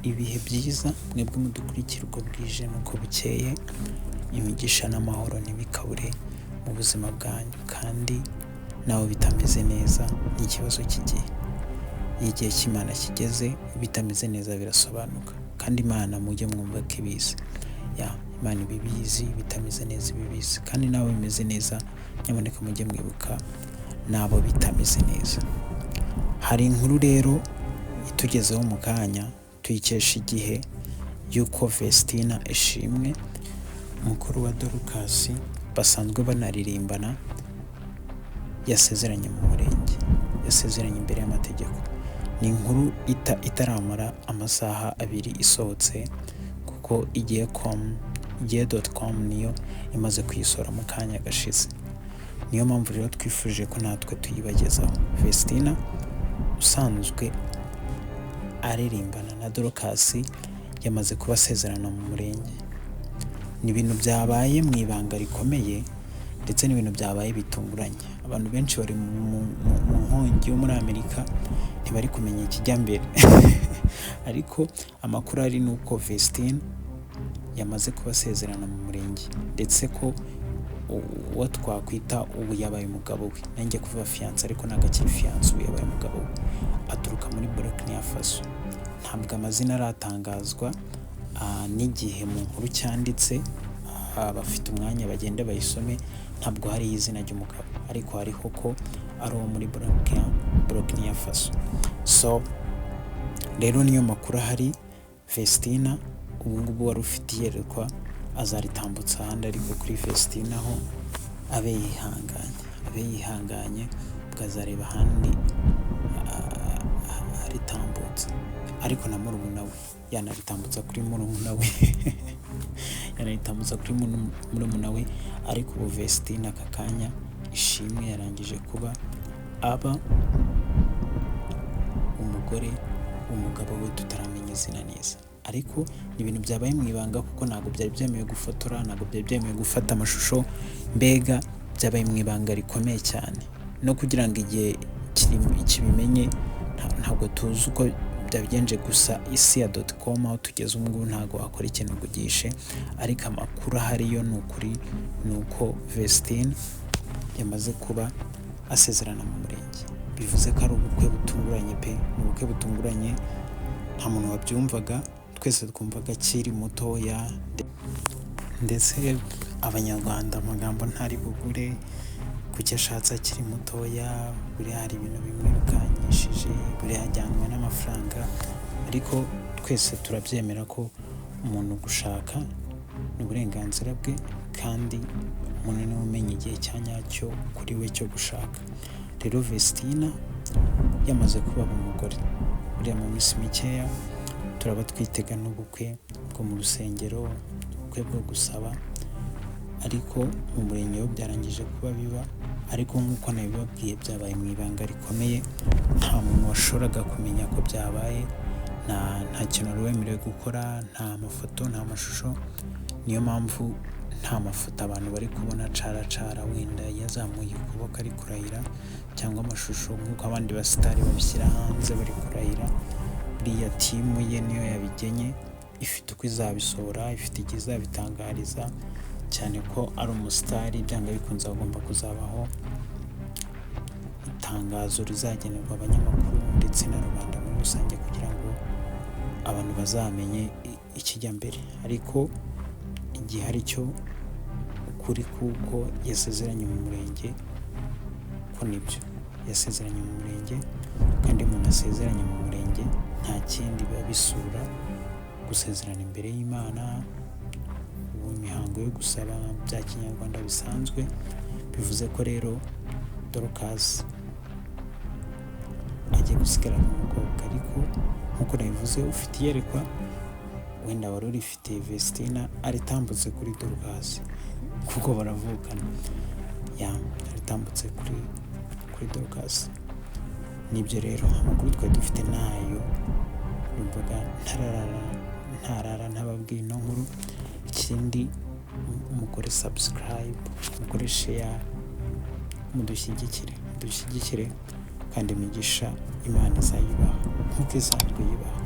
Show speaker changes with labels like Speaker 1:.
Speaker 1: Ibihe byiza mwebwe mudukurikira uko bwije n'uko bukeye, imigisha n'amahoro ntibikabure mu buzima bwanyu, kandi nawe bitameze neza ni ikibazo cy'igihe. Iyo igihe cy'Imana kigeze bitameze neza birasobanuka, kandi Imana mujye mwumva ko ibizi. Ya Imana iba ibizi, bitameze neza iba ibizi, kandi nawe bimeze neza nyamuneka mujye mwibuka n'abo bitameze neza. Hari inkuru rero itugezeho mu kanya tuyikesha Igihe y'uko Vestina Ishimwe mukuru wa Dorcas basanzwe banaririmbana yasezeranye mu murenge, yasezeranye imbere y'amategeko. Ni inkuru itaramara amasaha 2 isohotse, kuko Igihe com, igihe.com niyo imaze kuyisohora mu kanya gashize. Niyo mpamvu rero twifuje ko natwe tuyibagezaho. Vestina usanzwe aririmbana na Dorcas yamaze kubasezerana mu murenge. Ni ibintu byabaye mu ibanga rikomeye, ndetse n'ibintu byabaye bitunguranye. Abantu benshi bari mu nkongi yo muri Amerika ntibari kumenya ikijya mbere, ariko amakuru ari ni uko Vestine yamaze kubasezerana mu murenge, ndetse ko uwo twakwita ubu yabaye umugabo we, nanjye kuvuga fiyanse ariko ntabwo akiri fiyanse, ubu yabaye umugabo we, aturuka muri Burkina Faso. Ntabwo amazina aratangazwa n'igihe mu nkuru cyanditse, bafite umwanya bagende bayisome, ntabwo hariho izina ry'umugabo, ariko hariho ko ari uwo muri Burkina Faso. So rero niyo makuru ahari. Vestina ubu ngubu wari ufite iyerekwa azaritambutsa ahandi, ariko kuri Vestina ho abe yihanganye, abe yihanganye ukazareba ahandi aritambutsa, ariko na murumuna we yanaritambutsa kuri murumuna we, yanaritambutsa kuri murumuna we. Ariko ubu Vestina aka kanya Ishimwe yarangije kuba aba umugore umugabo we tutaramenya izina neza, ariko ni ibintu byabaye mu ibanga kuko ntabwo byari byemewe gufotora, ntabwo byari byemewe gufata amashusho, mbega byabaye mu ibanga rikomeye cyane. No kugira ngo igihe kibimenye ntabwo tuzi uko byabigenje, gusa isi ya .com aho tugeze ubu ngubu ntabwo wakora ikintu ngo ugishe, ariko amakuru ahari yo ni ukuri, ni uko Vestine yamaze kuba asezerana mu murenge. Bivuze ko ari ubukwe butunguranye pe, ni ubukwe butunguranye, nta muntu wabyumvaga, twese twumvaga akiri mutoya, ndetse Abanyarwanda amagambo ntari bubure, kuki ashatse akiri mutoya, buriya hari ibintu bimwirukanyishije, buriya ajyanwe n'amafaranga, ariko twese turabyemera ko umuntu gushaka ni uburenganzira bwe, kandi umuntu niwe umenya igihe cya nyacyo kuri we cyo gushaka. Rero Vestina yamaze kuba umugore, buriya mu minsi mikeya turaba twitega n'ubukwe bwo mu rusengero, ubukwe bwo gusaba, ariko mu murenge ho byarangije kuba biba, ariko nk'uko nabibabwiye byabaye mu ibanga rikomeye, nta muntu washoboraga kumenya ko byabaye, nta kintu wari wemerewe gukora, nta mafoto, nta mashusho. Niyo mpamvu nta mafoto abantu bari kubona caracara wenda yazamuye ukuboko ari kurahira, cyangwa amashusho nk'uko abandi basitari babishyira hanze bari kurahira. Buriya timu ye niyo yabigenye, ifite uko izabisohora, ifite igihe izabitangariza, cyane ko ari umusitari byanga bikunze agomba kuzabaho itangazo rizagenerwa abanyamakuru ndetse na rubanda muri rusange, kugira ngo abantu bazamenye ikijya mbere. Ariko igihe ari cyo ukuri kuko yasezeranye mu murenge, ko nibyo yasezeranye mu murenge, kandi umuntu asezeranye mu murenge nta kindi biba bisura gusezerana imbere y'Imana, ubu imihango yo gusaba bya kinyarwanda bisanzwe. Bivuze ko rero Dorcas agiye gusigarana umukobwa, ariko nk'uko nabivuze ufite iyerekwa wenda wari urifitiye Vestina aritambutse kuri Dorcas kuko baravukana, ya aritambutse kuri Dorcas. Nibyo rero amakuru twari dufite nayo, numvaga ntarara ntababwiye ino nkuru. Ikindi mukore subscribe, mukore share, mudushyigikire, mudushyigikire, kandi imigisha Imana izayibaha nk'uko isanzwe iyibaha.